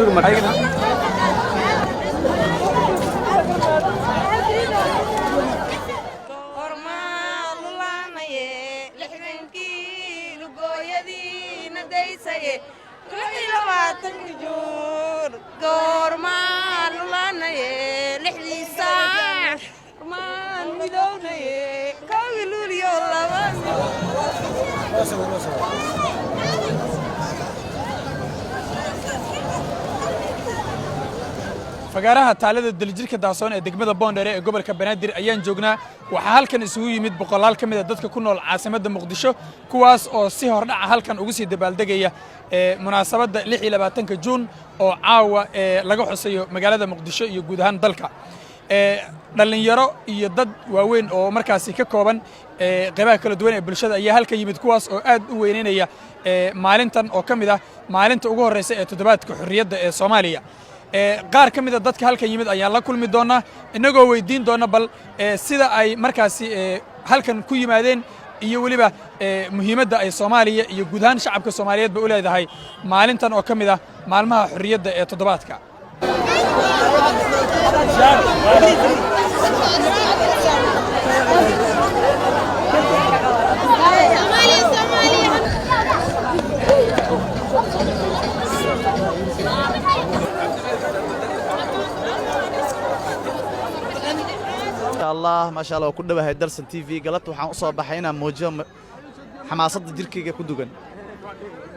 Suga marka. Hormaalulaanaye 60-kii lugooyadiina daysaye 26-ka Juun goormaalulaanaye 6-dii saac maan midownaye 1-dii Luuliyo laba. Fagaaraha taalada Daljirka Daasoon ee degmada Boondheere ee gobolka Banaadir ayaan joognaa. Waxaa halkan isugu yimid boqolaal ka mid a dadka ku nool caasimadda Muqdisho, kuwaas oo si hordhaca halkan ugu sii dabaaldegaya ee munaasabadda 26-ka Juun oo caawa ee laga xusayo magaalada Muqdisho iyo guud ahaan dalka. Dhallinyaro iyo dad waaweyn oo markaasi ka kooban qeybaha kala duwan ee bulshada ayaa halkan yimid, kuwaas oo aad u weyneynaya maalintan oo ka mid ah maalinta ugu horreysa ee toddobaadka xorriyadda ee Soomaaliya. Qaar ka mid a dadka halkan yimid ayaan la kulmi doonnaa, innagoo weydiin doonna bal sida ay markaasi halkan ku yimaadeen iyo weliba muhiimadda ay Soomaaliya iyo guud ahaan shacabka Soomaaliyeedba u leedahay maalintan oo ka mid ah maalmaha xorriyadda ee toddobaadka. Allah, maasha Allah, waa ku dhowahay Dalsan TV. Galabta waxaan u soo baxay inaan muujiyo xamaasadda jirkayga ku dugan,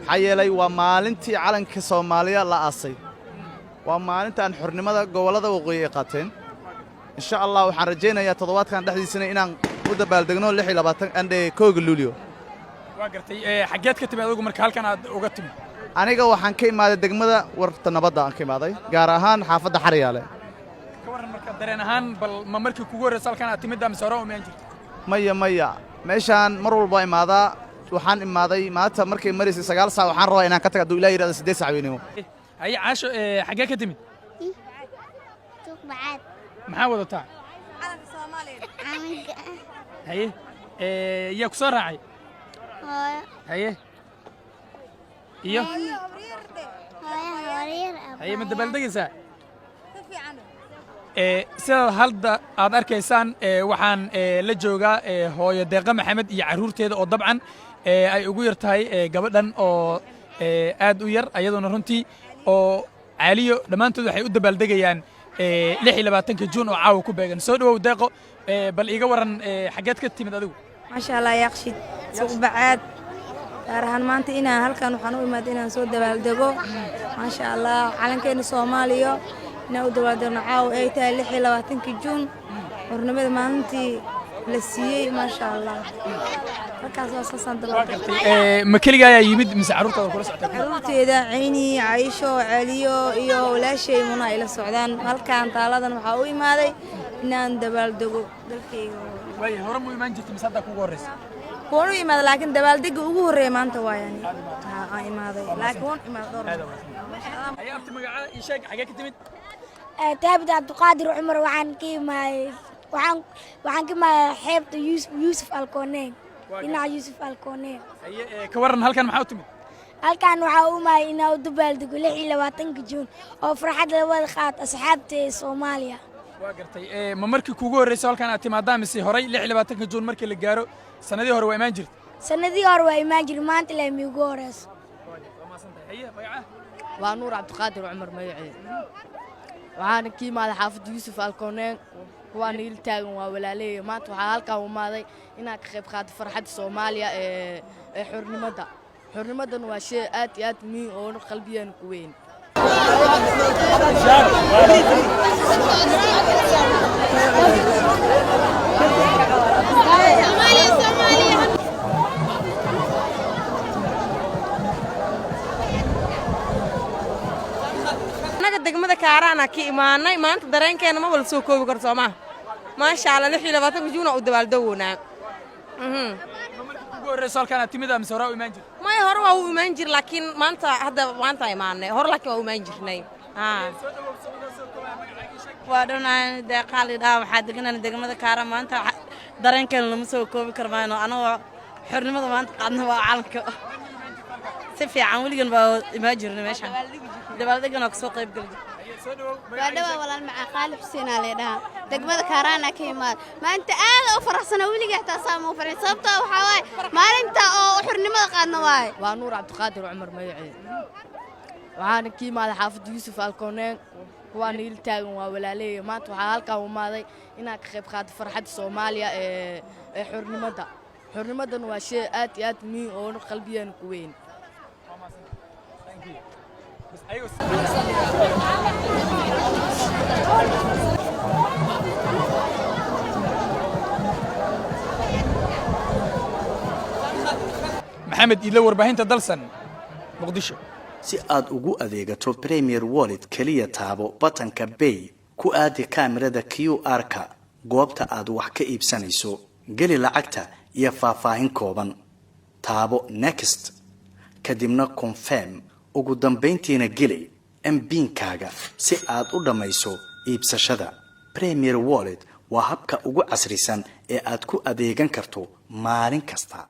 maxaa yeelay waa maalintii calanka Soomaaliya la aasay, waa maalintaan xornimada gobollada waqooyi ay qaateen. Insha Allah waxaan rajaynayaa toddobaadkan dhexdiisana inaan u dabaaldegno 26 andhe 1-ga Luulyo. Waa gartay. Xaggeed ka timid adigu marka halkan aad uga timid? Aniga waxaan ka imaaday degmada Warta Nabadda aan ka imaaday, gaar ahaan xaafadda Xaryaale. Ka warran marka dareen ahaan bal, ma markii kugu horreysa halkan aad timidda mise hore umaan jirto? Maya, maya, meeshaan mar walba imaadaa. Waxaan imaaday maanta markay maraysay 9 saac. Waxaan rabaa inaan ka taga hadduu Ilaah yidhahdo 8 saac weynimo. Haye Caasho, xaggee ka timid? Suuq Bacaad. Maxaa wadataa? Calanka. Haye, yaa ku soo raacay? Hooyo. Haye, iyo? Hooyo, hooyar. Haye, ma dabaaldegaysaa? Sidaad hadda aad arkaysaan, waxaan la joogaa hooyo Deeqa Maxamed iyo carruurteeda oo dabcan ay ugu yar tahay gabadhan oo aad u yar ayaduna runtii oo Caaliyo. Dhammaantood waxay u dabaaldegayaan 26-ka Juun oo caawa ku beegan. Soo dhowow Deeqo, bal iiga warran, xaggeed ka timid adigu? Maasha Allah, Yaaqshid, Suuq Bacaad. Gaar ahaan maanta inaan halkan waxaan u imaad inaan soo dabaaldego, maasha Allah, calankeena Soomaaliya inaan u dabaaldegno caawa ay tahay 26-ka Juun, xornimada maalintii la siiyey. Maasha Allah, halkaas waa saasaan dabaaldego. Ma keliga ayaa yimid mise carruurtaada kula socota? Caruurteeda Cayni, Caysho, Celiyo iyo walaashay Muna ay la socdaan. Halkan taaladan waxaa u imaaday inaan dabaaldego dalkayga. Waay, hore mu imaan jirtay mise haddaa kugu horreysa? Waan u imaaday, laakiin dabaaldega ugu horreeya maanta waa yani aan imaaday, laakiin waan imaaday dhowr mar. Haye abti, magacaa ii sheeg, xaggee ka timid? Taabit Cabdiqaadir Cumar. Waxaan ka imaaday waxaan ka imaaday xeebta Yuusuf, Yuusuf Alkooneen, dhinaca Yuusuf Alkooneen. Haye, ka warran halkan maxaa u timid? Halkan waxaa u imaaday inaan u dabaaldego 26-ka Juun oo farxad la wada qaato asxaabta ee Soomaaliya. Waa gartay. Ma markii kuugu horreysay halkan aad timaadaa mise horay 26-ka Juun markii la gaaro sanadihii hore waa imaan jirta? Sanadihii hore waa imaan jiri, maanta ilaa miigu horeyso. Waa Nuur Cabdiqaadir Cumar magaceeda. Waxaana ka imaaday xaafadda Yuusuf Alkooneen. Kuwaana il taagan waa walaaleeya. Maanta waxaa halkaan umaaday inaan ka qayb qaato farxadda Soomaaliya ee xornimada. Xornimadan waa shay aad iyo aad muhiim oo qalbigeena ku weyn. Annaga degmada Kaaraana ka imaanay. Maanta dareenkeena ma wala soo koobi karo soomaa. Maasha Allah, 26-ka Juuna u dabaaldogownaa. Ugu horreyso halkan aad timid mise hore u imaan jirta? Maya, hore waa u imaan jir, laakiin maanta hadda maanta imaanay. Hore laakiin waa u imaan jirnay. Waa dhanaan Deeqaali dhaa. Waxaa deganaan degmada Kaara. Maanta dareenkeena lama soo koobi karo mayno, anagoo xornimada maanta qaadna waa calanka. Si fiican, weligan baa imaan jirnay meeshaan, dabaaldegan waa kasoo qayb geli. Waa dhawaa walaal, macaa Qaali Xuseenaa lay dhahaa, degmada Kaaraana ka imaad. Maanta aad u faraxsana, weligay xataa saama u farxin, sababtoo waxaa waaye maalinta oo xurnimada qaadna waaye. Waa Nuur Cabdiqaadir Cumar magacee, waxaana ka imaaday xaafadda Yuusuf Alkooneen. Kuwaa niil taagan waa walaaleeya. Maanta waxaa halkaan umaaday inaan ka qayb qaato farxadda Soomaaliya ee xornimada. Xornimadan waa shay aad iyo aad muhiim oo qalbigeena ku weyn. Maxamed Iidle, warbaahinta Dalsan, Muqdisho. Si aad ugu adeegato Premier Wallet, keliya taabo batanka Bay, ku aadi kaamirada QR-ka goobta aad wax ka iibsanayso, geli lacagta iyo faahfaahin kooban, taabo Next, kadibna Confirm, ugu dambayntiina geli MPIN-kaaga si aad u dhammayso iibsashada. Premier Wallet waa habka ugu casrisan ee aad ku adeegan karto maalin kasta.